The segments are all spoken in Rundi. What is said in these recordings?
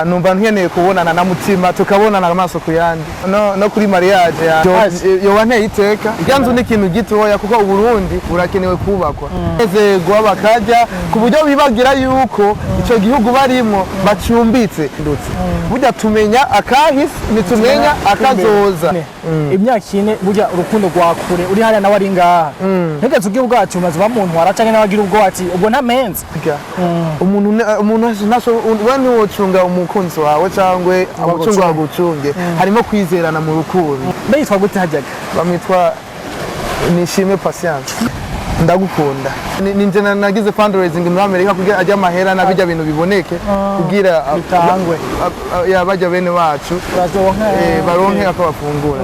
Numva nkeneye kubonana na Mutima, tukabonana amaso ku yandi, no kuri mariage ya yoba nteye iteka. Irya nzu ni ikintu gitoya, kuko Uburundi burakenewe kubakwa, nezerwa bakarya ku buryo bibagira yuko ico gihugu barimo bacumbitse. Burya tumenya akahise, ntitumenya akazoza. Imyaka 4, burya urukundo rwa kure, uri hariya nawe ari ngaha, ntigeze ugira ubwacu umaze bamuntwara, canke nawe agira ubwoba ati ubwo ntamenze? Umuntu umuntu we ntiwocunga umukunzi wawe cyangwa agucunga agucunge. Harimo kwizerana mu rukundo. Mbe yitwa gute hajyaga? Bamwitwa Nishimwe Patience. Ndagukunda. Ni nje nagize fundraising muri Amerika kugira ajya amahera na bijya bintu biboneke, kugira Bitangwe. Ya bajya bene bacu baronke baronke ako bafungura.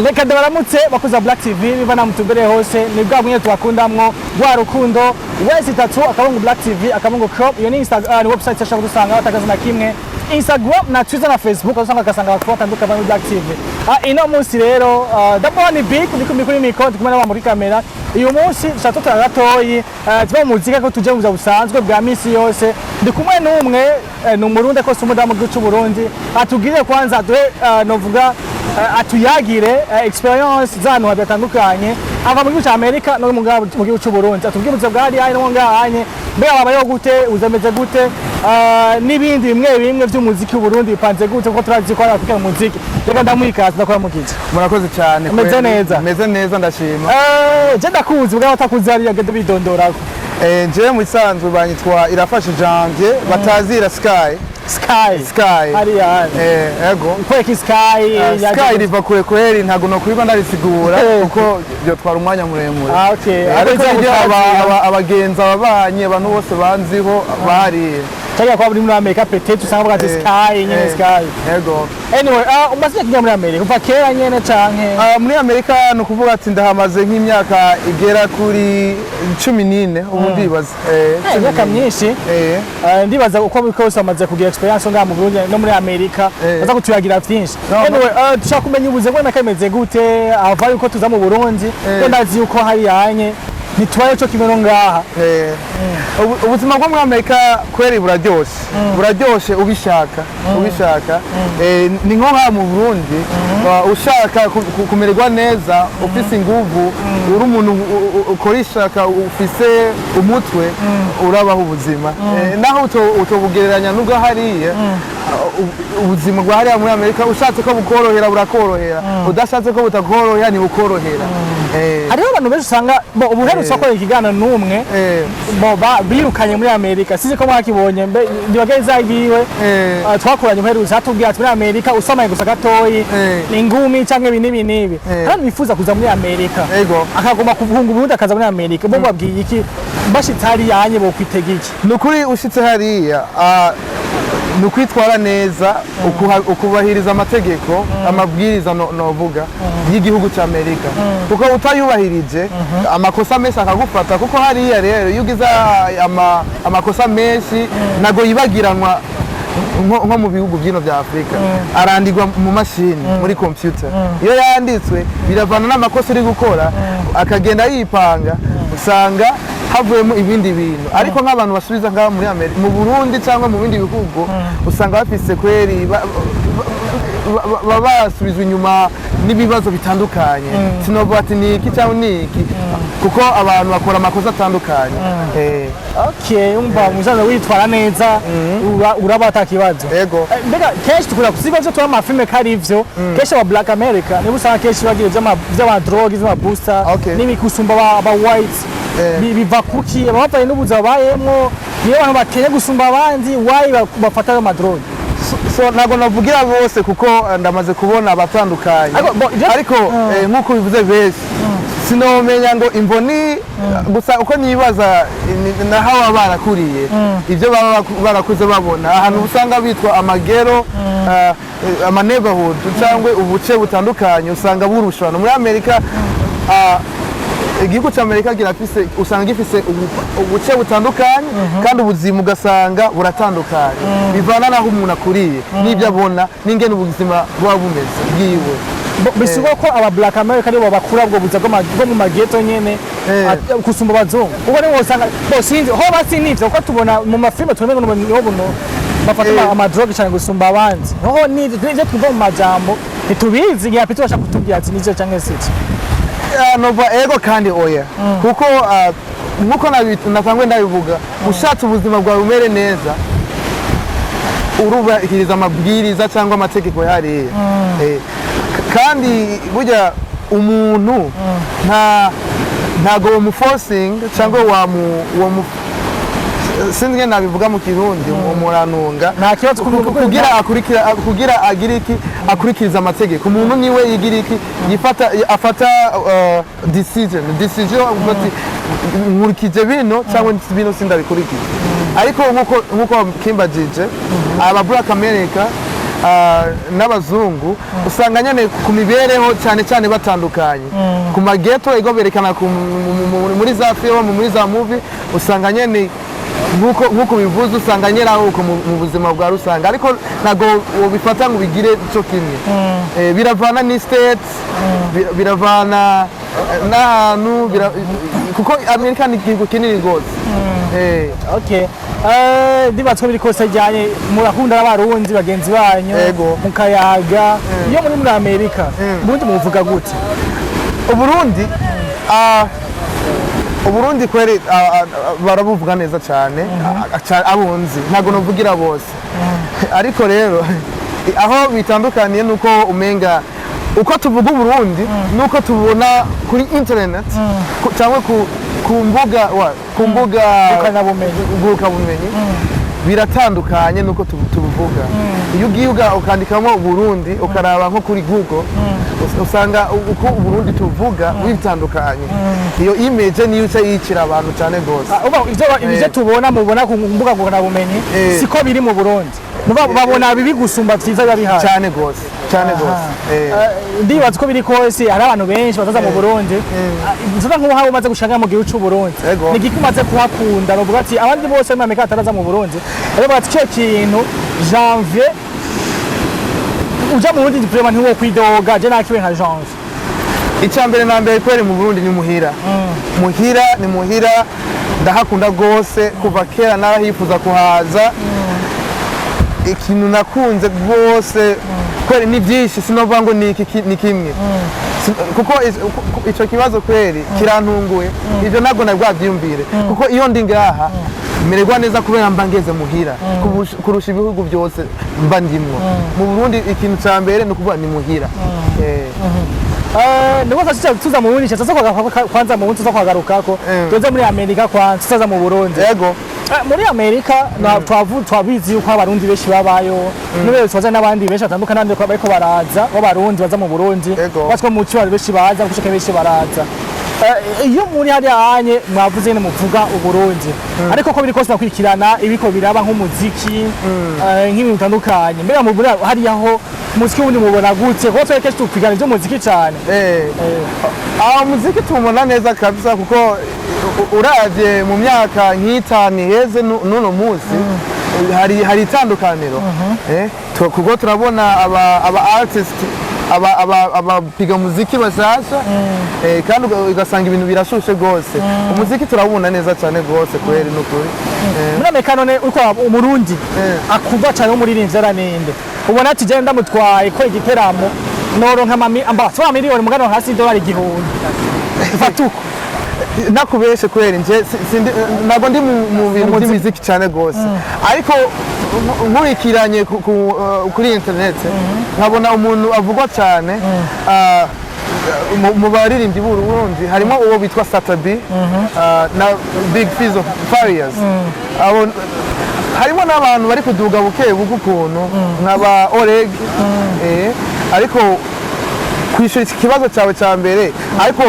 Reka ndabaramutse bakuza Black TV, biva namutumbere hose, ni bwa bumwe tubakundamwo rwa rukundo. Www.BlackTV.com, iyo ni Instagram, ni website ashobora kudusanga batakaza na kimwe, Instagram na Twitter na Facebook, aho usanga ugasanga abakuru batandukanye muri Black TV. Ino munsi rero ndabona ni big ndi kuri micro, ndi kumwe n'aba muri kamera. Uyu munsi dushaka tutara gatoyi, tuva mu muzika ko tuje mu buzima busanzwe bwa misi yose. Ndi kumwe n'umwe, ni Umurundi ko si umudamu w'igihugu c'u Burundi. Atubwire kwanza, aduhe, novuga, atuyagire experience z'ahantu hatandukanye, ava mu gihugu cya Amerika no mu gihugu cy'u Burundi. Atubwire ubuzima bwa hariya no ngahanye, mbega wabayeho gute, uzameze gute, n'ibindi bimwe bimwe by'umuziki w'u Burundi bipanze gute, kuko turazi ko ari umuziki. Reka ndamuha ndakora mukiza. Murakoze cyane. Umeze kweli. neza? Meze neza, ndashima. Je ndakuzi, bwa batakuzi hariya genda bidondorako. Jewe mu isanzwe banyitwa Irafashe Janvier, batazira Sky. Sky? Sky. Hariya hano? Ego. Kweki Sky? Sky riva kure kweri, ntabwo nokwiba ndarisigura kuko byotwara umwanya muremure. Ah, okay. Ariko Ariko iryo utazi- abagenzi, ababanyi, abantu bose banziho bariye. Cyangwa kuba uri muri Amerika, peut-être usanga bavuga ati Sky nyene. Sky. Ego. Anyway, umaze kujya muri Amerika kuva kera nyene canke? Muri Amerika ni ukuvuga ati ndahamaze nk'imyaka igera kuri 14 ubu, ndibaza. Imyaka 14. myinshi. Eh. Ndibaza uko biri kose amaze kugira experience ngaha mu Burundi no muri Amerika, aza kutuyagira vyinshi. No, Anyway, dushaka kumenya ubuzima bwa Amerika imeze gute ava yuko tuza mu Burundi. Ko ndazi yuko hariyanye ntitubaye co kimwe no ngaha. Ubuzima bwo muri Amerika kweri buraryoshe, buraryoshe ubishaka, ubishaka. Ni nko nka mu Burundi, ushaka kumererwa neza, ufise inguvu, uri umuntu ukora ishaka, ufise umutwe, urabaho ubuzima. Naho utobugereranya n'ubwo hariya, ubuzima bwa hariya muri Amerika, ushatse ko bukorohera burakorohera, udashatse ko butakorohera ntibukorohera. Hariho abantu benshi usanga bo ubuherutse gukora ikiganiro n'umwe, bo birukanye muri Amerika, sizi ko mwakibonye, mbe ntibageza biwe. Twakoranye uherutse, atubwira ati muri Amerika usamaye gusa gatoyi ni ingumi canke ibi n'ibi n'ibi. Hari bifuza kuza muri Amerika, akagomba kuhunga Uburundi akaza muri Amerika, bo babwiye iki? Bashitse hariya anye bokwitega iki? Ni ukuri, ushitse hariya, ni ukwitwara neza, ukubahiriza amategeko, amabwiriza novuga y'igihugu cya Amerika, kuko utayubahirije amakosa menshi akagufata. Kuko hariya rero iyo ugize amakosa menshi ntago yibagiranwa nko mu bihugu byino bya Afurika, arandikwa mu mashini, muri computer. Iyo yanditswe biravana n'amakosa uri gukora, akagenda yipanga, usanga havuyemo ibindi bintu. Ariko nk'abantu basubiza ngaha muri Amerika, mu Burundi cyangwa mu bindi bihugu, usanga bafise kweri baba basubizwa inyuma n'ibibazo bitandukanye. Sinovuga ati ni iki cyangwa ni iki, kuko abantu bakora amakosa atandukanye. Okay, umva musaza, witwara neza uraba atakibazo. Ego. Mbega kenshi tukunda kusiga ivyo tubona mu mafilme ko ari ivyo, kenshi aba Black America nibo usanga kenshi bagira ivy'amadroge, ivy'amabusta n'ibiki gusumba aba white. Biva kuki? Aba bavanye n'ubuzima babayemwo, niyo abantu bakenye gusumba abandi? Why bafata ayo madroge? So ntabwo navugira bose, kuko ndamaze kubona abatandukanye. Ariko, Ariko nk'uko bivuze benshi, sinomenya ngo imvoni gusa uko nibaza naho baba barakuriye, ibyo baba barakuze babona, ahantu usanga bitwa amaghetto, ama neighborhood cyangwa ubuce butandukanye, usanga burushana muri Amerika. Igihugu cya Amerika kirafise, usanga gifise ubuce butandukanye, kandi ubuzima ugasanga buratandukanye, bivana n'aho umuntu akuriye n'ibyo abona n'ingene ubuzima buba bumeze bwiwe. Bisigwa ko aba Black America aribo bakura ubwo buza bwo mu mageto nyene gusumba abazungu, kuko nibo usanga bo, sinzi ho basi nivyo, kuko tubona mu mafilme tubona ngo nibo buno bafata amadroge cyane gusumba abandi. Hoho nivyo twumva mu majambo, ntitubizi. Ngiye apita bashaka kutubwira ati nivyo canke sivyo. Nova ego kandi oya, kuko nkuko nasanzwe ndabivuga, ushatse ubuzima bwawe bumere neza, urubahiriza amabwiriza cyangwa amategeko yariya. Kandi burya umuntu ntago wamuforcing cyangwa wamu, sinzi ngene nabivuga mu Kirundi, muranunga. Nta kibazo. Kugira akurikira, kugira agire iki, akurikiriza amategeko. Umuntu niwe yigira iki, yifata, afata decision avuga ati nkurikije bino cyangwa bino sindabikurikiye. Ariko nkuko kimbajije, aba Black America n'abazungu usanga nyene ku mibereho cyane cyane batandukanye ku mageto. Ego, berekana muri za film, muri za movie, usanga nyene nkuko bivuze, usanga nyine aho uko mu buzima bwa rusange, ariko ntabwo wobifata ngo bigire cyo kimwe. Biravana ni state, biravana n'ahantu, kuko Amerika ni igihugu kinini rwose. Okay. Ndibaza ko biri kose ajyanye murakunda n'Abarundi bagenzi banyu, Ego. mukayaga. Iyo muri Amerika, Burundi muvuga gute? Uburundi, Uburundi kweri, barabuvuga neza cyane, abunzi ntabwo novugira bose. Ariko rero aho bitandukaniye nuko umenga uko tuvuga Uburundi nuko tubona kuri internet cyangwa ku mbuga ku mbuga ngurukanabumenyi. Ngurukanabumenyi biratandukanye nuko tubuvuga. Iyo ugiye ukandikamo Uburundi, ukaraba nko kuri Google, usanga uko Uburundi tuvuga bitandukanye. Iyo image niyo uca yicira abantu cyane rwose. Uba ivyo tubona, mubona ku mbuga ngurukanabumenyi, siko biri mu Burundi. Muba babona bibi gusumba vyiza biba bihari. Cyane rwose, cyane rwose. Ndibaza ko biri kose hari abantu benshi bazaza mu Burundi. Nzoza nk'ubu umaze gushaka mu gihugu c'u Burundi, Ego. ni igiki umaze kuhakunda? Bavuga ati abandi bose muri Amerika bataraza mu Burundi, baravuga ati cyo kintu Janvier uja mu Burundi vraiment ntiwo kwidoga, je nakiwe nka Janvier. Icya mbere na mbere kweri, mu Burundi ni muhira, muhira ni muhira. Ndahakunda rwose, kuva kera narahifuza kuhaza. Ikintu nakunze rwose kweri ni byinshi, sinovuga ngo ni iki ni kimwe. Kuko ico kibazo kweri kirantunguye, ivyo ntabwo nari bwabyiyumvire, kuko iyo ndi ngaha mererwa neza kubera mba ngeze muhira kurusha ibihugu byose mba ndimwo. Mu Burundi ikintu ca mbere ni ukuvuga ni muhira. Niko sasa tuza mu Burundi, sasa kwanza mu Burundi tuza kwagarukako. Tuze muri Amerika kwanza, tuzaza mu Burundi. Ego. Muri Amerika twabizi yuko Abarundi benshi babayo, n'ubwo twaza n'abandi benshi batandukanye, n'abandi bariko baraza b'Abarundi baza mu Burundi. Ego. Batwa mu cyo benshi baza gushika, benshi baraza. Iyo muri hariya hanye mwavuze nyene muvuga Uburundi, ariko ko biri kose bakurikirana ibiko biraba nk'umuziki, nk'ibintu bitandukanye. Mbega mu Burundi hariya ho umuziki wundi mubona gute? Kuko twebwe kenshi tukwigana ivy'umuziki cane. Aho muziki tuwubona neza kabisa, kuko uravye mu myaka nk'itanu iheze n'uno munsi hari itandukaniro. Kuko turabona aba artist, abapiga muziki bashasha, kandi ugasanga ibintu birashushe rwose. Umuziki turawubona neza cyane rwose kweri, n'ukuri. Muri Amerika none uriko Umurundi akuva cyane w'umuririmbyi araninde, ubona ati genda ndamutwaye ko igiteramo noronka amba so miliyoni mugano hasi idolari 1000, fata uko? Nakubeshe kweri, nje ntabwo ndi mu bintu Muziki. by'imiziki cyane rwose, ariko nkurikiranye kuri internet nkabona umuntu avugwa cyane, mu baririmbyi b'Uburundi harimo uwo bitwa Sat-B na Big Fizzo Farious. Abo harimo n'abantu bari kuduga buke buke ukuntu nk'aba Oreg. Ariko kwishyura iki kibazo cyawe cya mbere, ariko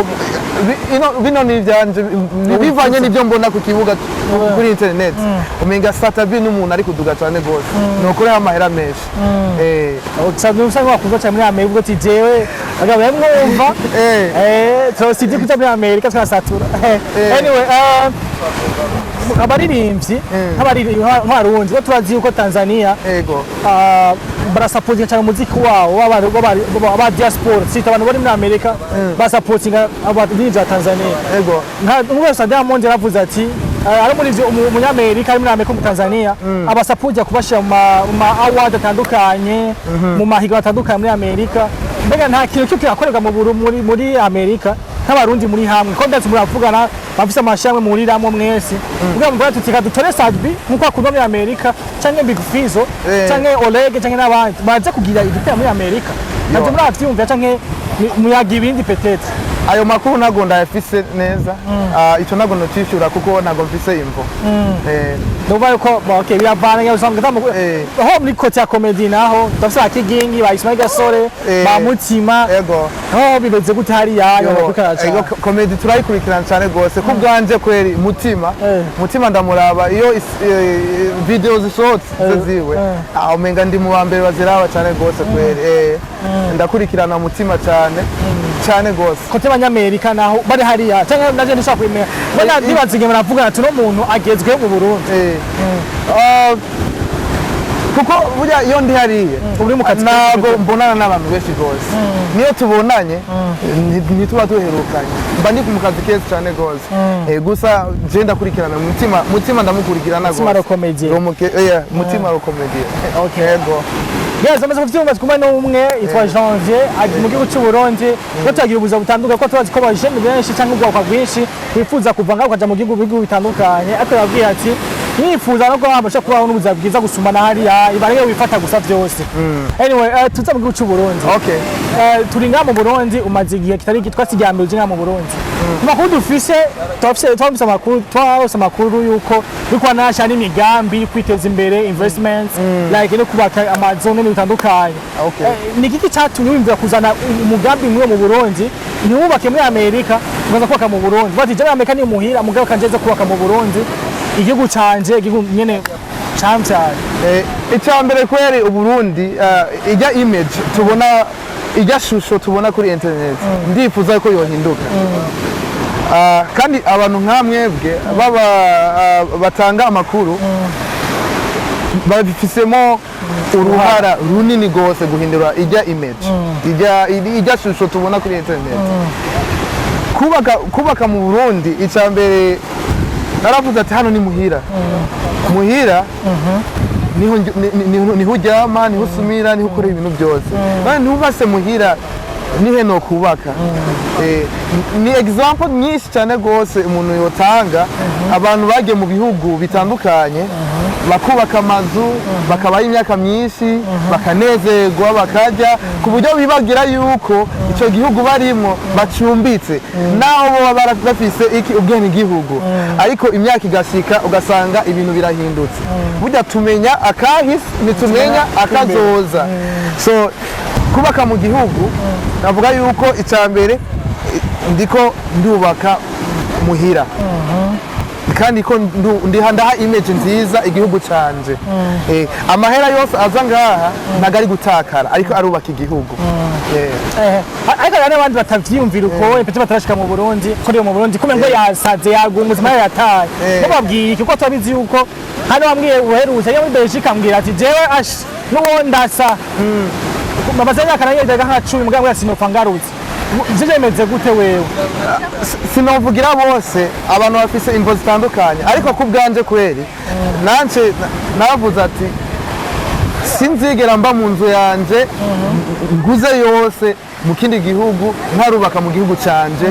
bino ni ibyanje, ni bivanye n'ibyo mbona ku kibuga kuri internet, umenga Sat-B n'umuntu ari kuduga cyane rwose, ni ukuri amahera menshi. Usanga wakundwa cyane muri Amerika, ubwo ati jewe bagabo mwumva. Turasibye kuja muri Amerika twasatura. Anyway, Abaririmbyi nk'abarundi bo turazi yuko Tanzania barasapotinga cyane umuziki wawo w'aba diaspora, sita abantu bari muri Amerika basapotinga abaririmbyi ba Tanzania. Nka wese, Diamond yaravuze ati ari muri ivyo umunyamerika ari muri Amerika mu Tanzania abasapotinga kubashira mu ma award atandukanye, mu mahiganwa atandukanye muri Amerika. Mbega nta kintu cyo kirakorerwa muri Amerika nk'abarundi muri hamwe, ko ndetse muravugana, bafise amashamwe muhuriramwo mwese kugira ngo tuti reka dutore Sat-B nkuko akundwa muri Amerika, canke Big Fizzo, canke Oleg, canke n'abandi baze kugira igitero muri Amerika? Navyo muravyumvira canke muyaga ibindi peut-être? Ayo makuru ntabwo ndayafise neza. Ico ntabwo nocishura kuko ntabwo mfise imvo. Ndumva yuko ba, okay, biravana ngira usanga aho muri côté ya comédie naho ndafise ba Kigingi, ba Ismail Gasore, ba Mutima. Aho bimeze gute hariya? Yo, bakurikirana ego, cane? Comédie turayikurikirana cyane rwose. Ku bwanje kweri Mutima, Mutima ndamuraba iyo video zisohotse ziwe, umenga ndi mu ba mbere baziraba cyane rwose kweri. Ndakurikirana Mutima cyane cyane rwose. Côté abanyamerika naho bari hariya canke naje ndashaka kubimenya, mbona ndibaza igihe baravugana ati uno muntu agezweho mu Burundi. Kuko burya iyo ndi hariya Uri mu kazi. ntabwo mbonana n'abantu benshi rwose. Niyo tubonanye ntituba duherukanye, mba ndi mu kazi keza cyane rwose. Gusa je ndakurikirana Mutima, Mutima ndamukurikirana Mutima rwose. le comédien. Mutima le comédien. Okay. Yego. Yes, amaze kuvyumva, kumwe n'umwe yitwa Janvier ari mu gihugu cy'u Burundi, ko turagira ubuzima butandukanye, ko turazi ko abajene benshi cyangwa ubwoko bwinshi bifuza kuva ngaho ukaja mu bihugu bitandukanye, ariko yababwiye ati nifuza no kuba bashobora kubaho n'ubuzima bwiza gusumba na hariya, ibareke wifata gusa vyose. Anyway, tuza mu gihugu cy'u Burundi. Turi ngaha mu Burundi, umaze igihe kitari gito, twasi mbere uje ngaha mu Burundi. Mu makuru dufise, turafise amakuru, twarose amakuru yuko uriko wanasha n'imigambi yo kwiteza imbere, investments, like no kubaka amazu n'ibintu bitandukanye. Ni iki cyatumye wiyumvira kuzana umugambi nk'uwo mu Burundi, ntiwubake muri Amerika, ukaza kubaka mu Burundi? Bati je muri Amerika ni muhira, mugabo kanje kubaka mu Burundi, igihugu canje, igihugu nyene camvyaye. Icya mbere kweri, Uburundi, ijya image tubona, ijya shusho tubona kuri internet, ndifuza ko yohinduka. Kandi abantu nka mwebwe baba batanga amakuru babifisemo uruhara runini rwose guhindura ijya image, ijya shusho tubona kuri internet. Kubaka mu Burundi, icya mbere naravuze ati hano ni muhira, muhira niho niho uryama, niho usumira, niho ukora ibintu byose. None ntubase muhira, nihe no kubaka? Ni example nyinshi cyane rwose umuntu yotanga, abantu bagiye mu bihugu bitandukanye bakubaka amazu, bakabaho imyaka myinshi, bakanezerwa, bakarya ku buryo bibagira yuko icyo gihugu barimo bacumbitse, naho baba bafise iki ubwenegihugu, ariko imyaka igashika ugasanga ibintu birahindutse. Burya tumenya akahise ntitumenya akazoza. So kubaka mu gihugu, navuga yuko icya mbere ndiko ndubaka muhira, kandi ko ndiha ndaha image nziza igihugu canje. Amahera yose aza ngaha ntago ari gutakara, ariko arubaka igihugu. Ariko hari n'abandi batavyiyumvira uko, peut-être batarashika mu Burundi, ko mu Burundi kumenya ngo yasaze, yagungutse, amahera yataye. Mubabwiye iki, kuko turabizi yuko hano wambwiye uherutse yo muri Belgique, ambwira ati jewe ash n'uwo ndasa bamaze imyaka nayo nka 10, mugabo sinopfa ngarutse. Ivyo vyemeze gute wewe? Sinovugira bose, abantu bafise imvo zitandukanye, ariko ku bwanje kweri nanje naravuze ati sinzigera mba mu nzu yanje nguze yose mu kindi gihugu ntarubaka mu gihugu canje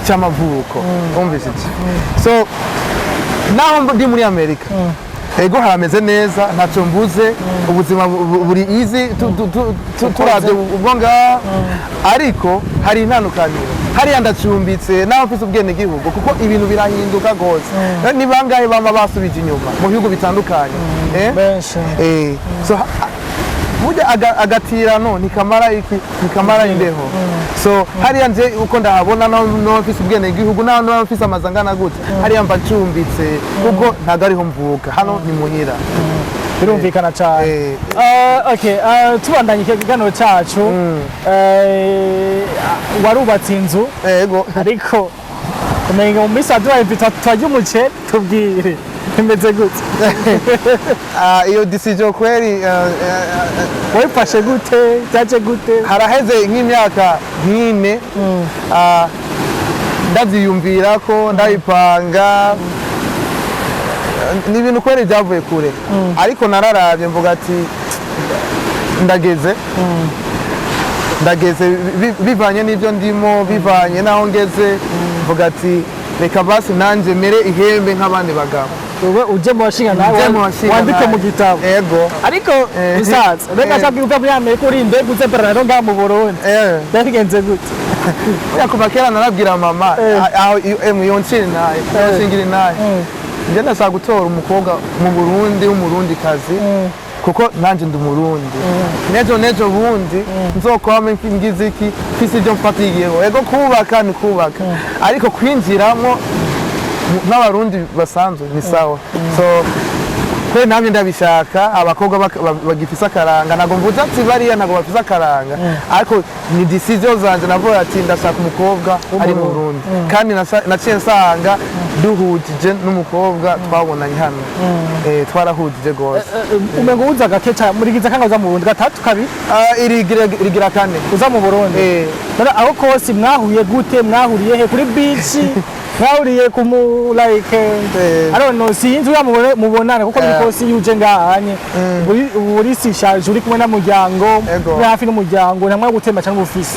cy'amavuko. Wumvise iki? So naho ndi muri Amerika, ego harameze neza, ntacyo mbuze, ubuzima buri easy turavye ubwo ngaha, ariko hari intandukaniro. Hariya ndacumbitse naho mfise ubwenegihugu, kuko ibintu birahinduka rwose. Ni bangahe bama basubije inyuma mu bihugu bitandukanye, eh? Benshi. So burya agatirano ntikamara iki, ntikamara imbeho. So hariya nje uko ndahabona, no mfise ubwenegihugu, naho no mfise amazu angana gute, hariya mba ncumbitse kuko ntabwo ariho mvuka, hano ni muhira. Birumvikana cyane. Okay, tubandanye ikiganiro cyacu, warubatse inzu Ego. ariko Umenga mu minsi waduhaye invita turarya umuceri. Tubwire, bimeze gute? Ah, iyo decision kweli Wayifashe gute? Byaje gute? Haraheze nk'imyaka nk'ine, ndavyiyumvira ko ndabipanga. Ni ibintu kweli byavuye kure, ariko nararavye mvuga ati ndageze bivanye n'ibyo ndimo, bivanye n'aho ngeze, mvuga ati reka basi nanje mere ihembe nk'abandi bagabo. Ube uje mu bashinga nawe. Nje mu bashinga wandike nawe. Mu gitabo. Ego. Ariko musaza, mbega ashaka uva muri Amerika uri indege uze Bernardo ngaha mu Burundi, byagenze gute? Oya, kuva kera narabwira mama, aho iyo nshinga naye, iyo nshingira naye, njye ndashaka gutora umukobwa mu Burundi w'Umurundi kazi, kuko nanjye ndi Umurundi. Nejo bundi nzokwama ngize iki, mfise ibyo mfatiyeho. Ego, kubaka ni kubaka, ariko kwinjiramo nk'Abarundi basanzwe ni sawa. So kwe namye ndabishaka abakobwa bagifise akaranga. Ntabwo mvuze ati bariya ntabwo bafise akaranga, ariko ni decision zanje. Navuga ati ndashaka umukobwa ari mu Burundi, kandi naciye nsanga duhujije n'umukobwa twabonanye hano. Twarahujije gose. Umengo uza gake cyane, murigiza kanga uza mu Burundi gatatu, kabiri? Ah, irigira kane. Uza mu Burundi. None aho kose mwahuye gute? Mwahuriye he? Kuri beach? Mwahuriye ku mu like I don't know, sinzi uriya mubonane kuko muri kose iyo uje ngahanye uri sishaje, uri kumwe n'umuryango, uri hafi n'umuryango, nta mwanya wo gutema cyangwa ufise.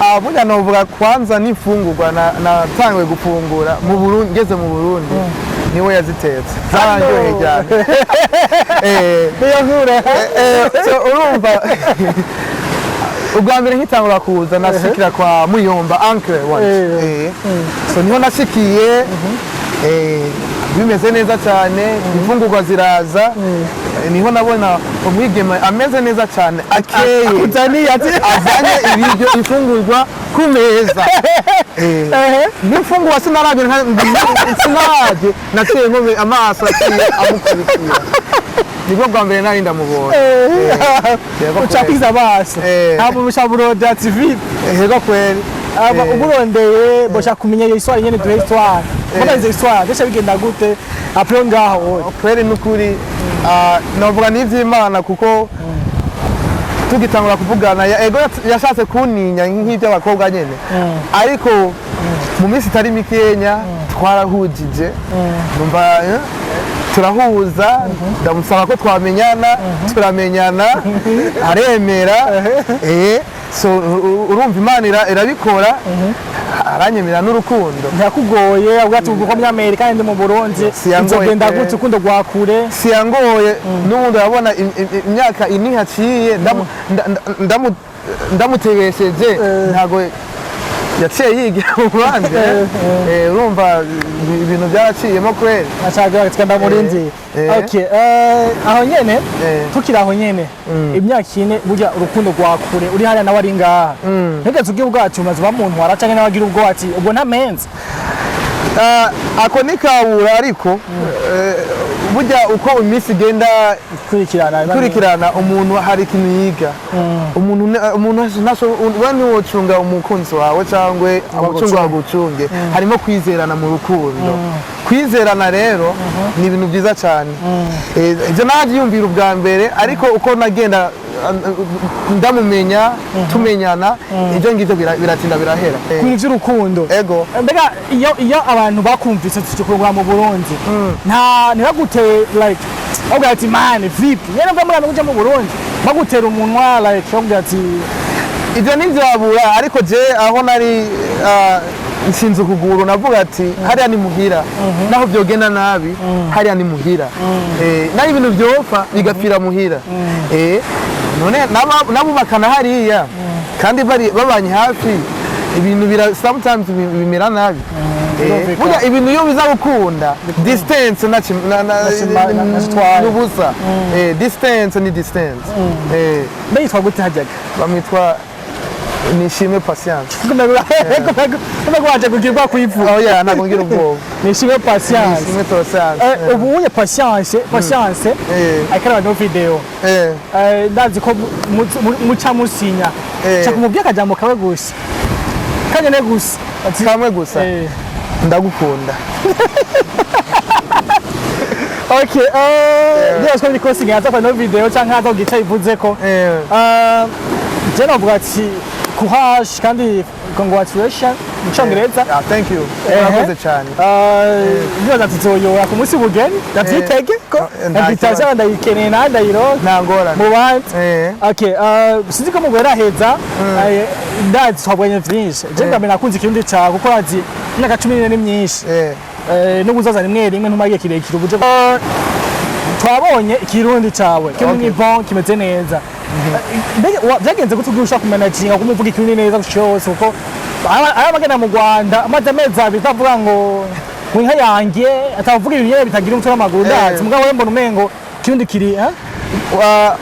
Ah, burya novuga kwanza n'imfungurwa natanguye gufungura mu Burundi, ngeze mu Burundi, niwe yazitetse, zarandyoheye cyane. Niyo nkure. So urumva, ubwa mbere nkitangura kuza nashikira kwa Muyomba, uncle wanje. So niho nashikiye, bimeze neza cyane, imfungurwa ziraza. Niho nabona umwigeme ameze neza cyane, akeye. Akuzaniye ati Azanye ibiryo, imfungurwa ku meza. N'imfungurwa sinarabye, sinarabye, naciye nkome amaso, aciye amukurikira. Nibwo bwa mbere nari ndamubonye. Yego kweli. Ucakiza amaso. Nta muntu ushaburondera ati vipi? Yego kweli. Aba umurondeye boshaka kumenya iyo histoire nyene, duhe histoire. Mbona izo histoire byose bigenda gute après ngaho wowe? Kweli n'ukuri, novuga n'ivy'Imana, kuko tugitangura kuvugana ego yashatse kuntinya nk'iby'abakobwa nyene, ariko mu minsi itari mikenya twarahujije, numva turahuza. Ndamusaba ko twamenyana, turamenyana, aremera. So urumva Imana irabikora, aranyemera n'urukundo. Ntiyakugoye avuga ati ubu ko muri Amerika ndi mu Burundi Siyangoye nzogenda pe. gute urukundo rwa kure? Siyangoye. N'ubundi urabona imyaka ine haciye ndamutegesheje, ntabwo yaciye yigira mu bandi. Urumva ibintu byaraciyemo kweli. Ashaka ati ndamurindi. Okay, aho nyene tukiri aho nyene, imyaka 4 burya urukundo rwa kure, uri hariya nawe ari ngaha, ntigeze ugira ubwacu umaze bamuntwara canke nawe agira ubwoba ati ubwo ntamenze? Ah, ako ni kabura, ariko burya uko iminsi igenda kurikirana. Kurikirana, umuntu hari ikintu yiga. Umuntu umuntu we ntiwocunga umukunzi wawe cyangwa agucunga agucunge. Harimo kwizerana mu rukundo. Kwizerana rero ni ibintu byiza cyane. Ibyo nabyiyumvira ubwa mbere, ariko uko nagenda ndamumenya, tumenyana, ibyo ngibyo biratinda birahera. Ku bintu by'urukundo. Ego. Mbega iyo abantu bakumvise tukikurungura mu Burundi, nta ntibaguteye like bavuga ati man, vipi nyene mva muri Amerika uja mu Burundi, bagutera umunwa like bavuga ati? Ibyo ntibyabura, ariko je aho nari nshinze ukuguru, navuga ati hariya ni muhira, naho byogenda nabi hariya ni muhira. Naho ibintu byopfa bigapfira muhira. None n'abubakana hariya kandi bari babanye hafi, ibintu bira sometimes bimera nabi. Birumvikana. Burya ibintu iyo biza gukunda, distance Nacitwaye. n'ubusa. Distance ni distance. Mbe yitwa gute hajyaga? Bamwitwa Nishimwe Patience. Kumbe waje kugira kwivuga. Oh yeah, ntabwo ngira ubwoba. Nishimwe Patience. Nishimwe Patience. Ubu unye Patience ariko araba no video. Ndazi ko muca musinya. Cha kumubwira akajambo kawe gusa kanyene gusa. Kamwe gusa. Ndagukunda. Okay, ndibaza ko biri kose nkaza kwa no video canke haza kugira ico ivuzeko. Je novuga ati courage kandi congratulation mu Congereza. Yeah, thank you. Urakoze cyane. Ndibaza ati tuzoyora ku munsi w'ubugeni, ndavyitege ko Nta invitation kibazo. ndayikeneye nawe ndayironka Nta ngorane. mu bandi. Okay, sinzi ko mugweraheza, ndazi twabonye vyinshi. Je bwa mbere nakunze Ikirundi cawe kuko azi imyaka 14 ni myinshi. No kuzaza rimwe rimwe ntumara igihe kirekire ubuje. Twabonye Ikirundi cawe kimwe ni bon, kimeze neza. Mbega vyagenze gute kugira ushobora kumanaginga kumuvuga Ikirundi neza gutyo yose, kuko aya magana mu Rwanda amaze amezi 2 atavuga ngo inka yanjye, atavuga ibintu nyene bitagira umutwe n'amaguru, ndazi. Mugabo we mbona umengo Ikirundi kiri, eh?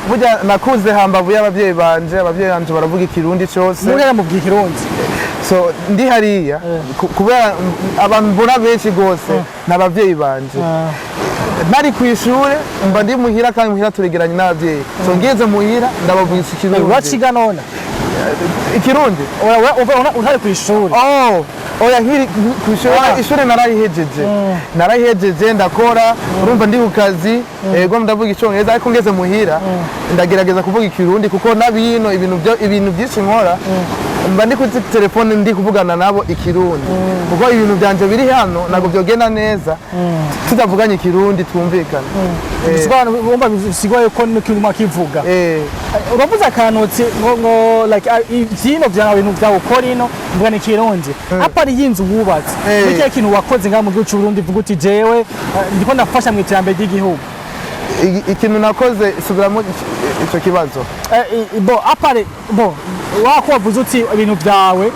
Burya nakuze hambavu y'abavyeyi banje. Abavyeyi banje baravuga Ikirundi cose. Mugera mubwira Ikirundi. So ndi hariya kubera abantu mbona benshi gose ni abavyeyi banje. Nari ku ishure, mba ndi muhira, kandi muhira turegeranye n'abavyeyi, so ngeze muhira ndabavugisha Ikirundi. Uraciga none? Ikirundi? Utari kw'ishuri. Oh, oya, nkiri ku ishuri. Ishuri narayihejeje, narayihejeje, ndakora. Urumva ndi ku kazi, ego ndavuga Icyongereza, ariko ngeze muhira ndagerageza kuvuga Ikirundi, kuko n'abino ibintu byinshi nkora mba ndi kuri telefone, ndi kuvugana nabo Ikirundi, kuko ibintu byanje biri hano ntabwo byogenda neza tutavuganye Ikirundi twumvikana. Wumva bisigwa ko n'ikintu mwakivuga. Uravuze akantu uti ngo like ivyino vyawe, ibintu vyawe ukora ino, mvuga ni Kirundi apari y'inzu wubatse. Ni ikihe kintu wakoze ngaha mu gihugu c'Uburundi uvuga uti jewe ndiko ndafasha mu iterambere ry'igihugu? Ikintu nakoze, subiramo ico kibazo. Bo apare bo wako wavuze uti ibintu vyawe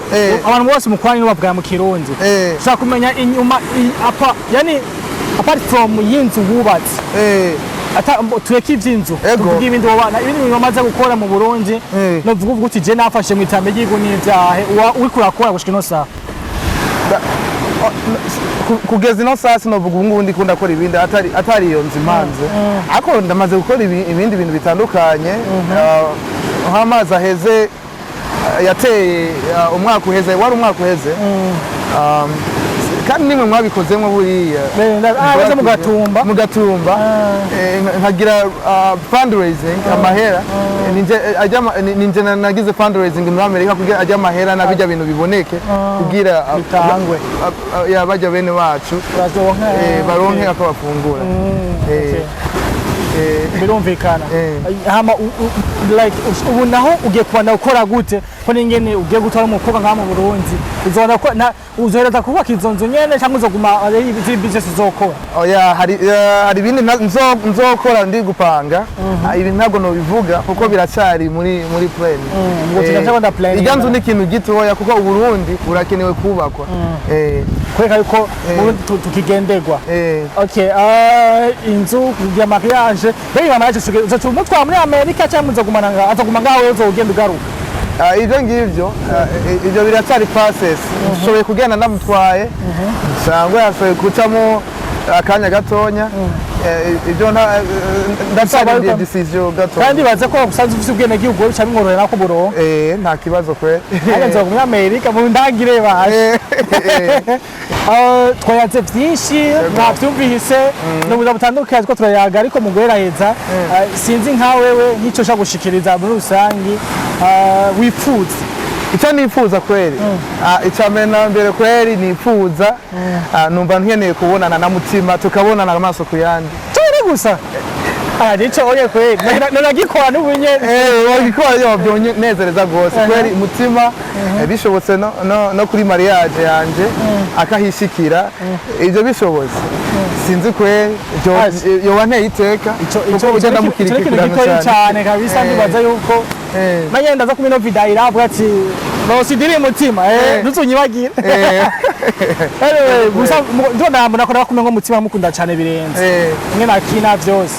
abantu bose mukorana ino bavuga mu Kirundi. Ushaka kumenya inyuma apa, yani apart from y'inzu wubatse, ata tureke ivy'inzu, tuvuge ibindi woba, ibindi bintu wamaze gukora mu Burundi. Novuga uvuga uti je nafashe mu iterambere ry'igihugu n'ivyahe uriko urakora gushika ino saha? Kugeza ino saa sinovuga ubu ngubu ndiko ndakora ibindi atari iyo nzu imanze, ariko ndamaze gukora ibindi bintu bitandukanye. Nk'amazi aheze, yateye, umwaka uheze, wari umwaka uheze, kandi nimwe mwabikozemo buriya. Baze mu Gatumba. Mu Gatumba. Nkagira fundraising amahera. Ninje ninje nagize fundraising muri Amerika kugira ajya amahera na bijya bintu biboneke kugira Bitangwe. Ya bajya bene bacu baronke baronke ako bafungura. Birumvikana. Hama like ubu naho ugiye kubanda gukora gute, ko n'ingene ugiye gutora umukobwa ngaha mu Burundi, uzobanda uzohereza kubaka izo nzu nyene cyangwa uzoguma ari izindi business uzokora? Oya, hari ibindi nzokora, ndi gupanga. Ibi ntabwo nobivuga kuko biracyari muri plan. Ngo turacyabona plan. Irya nzu ni ikintu gitoya kuko Uburundi burakenewe kubakwa. Kwereka yuko Burundi tukigenderwa. Okay, inzu kugira mariage, mbega mariage uzoca umutwara muri Amerika cyangwa muzogumana ngaho, azoguma ngaho, wewe uzogenda ugaruka? Ibyo ngibyo, ibyo biracyari process. Nshoboye kugenda ndamutwaye cyangwa yashoboye gucamo akanya gatonya. Ibyo ndacyarindiriye decision gatonya. Kandi baze ko usanzwe ufite ubwenegihugu bica bimworohera ko buronka. Nta kibazo kwe. Ariko nzoga muri Amerika mu ndangire baje. Twayaze byinshi, mwabyumvise, ni ubuzima butandukanye two turayaga, ariko mu guheraheza, sinzi nka wewe nk'icyo ushaka gushikiriza muri rusange, wipfuza. Icyo nifuza kweri, icya mbere na mbere kweri nifuza, numva nkeneye kubonana na Mutima, tukabonana amaso ku yandi. Cyane gusa nico oye kweri nagikora n'ubu nyene. Wabikora yo byonezereza rwose kweri Mutima, bishobotse no kuri mariage yanje akahishikira, ibyo bishobotse, sinzi kweri, yoba nteye iteka ico kuko ico ugenda ni ikintu mukirikirana gitoyi cyane kabisa. Ndibaza yuko nanye ndaza kumwe no video iravuga ati basidiri Mutima, ntuzunyibagire. Anyway, gusa ndo nambona ko nakumwe ngo Mutima mukunda cyane birenze mwe nakina byose.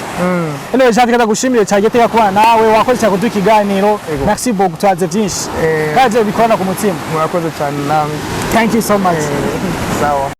Anyway, Jean, ndagushimire cyane giteka kubana nawe, wakoze cyane kuduha ikiganiro. Merci beaucoup, twaze byinshi kandi bikorana ku mutima. Murakoze cyane namwe. Thank you so much. Sawa.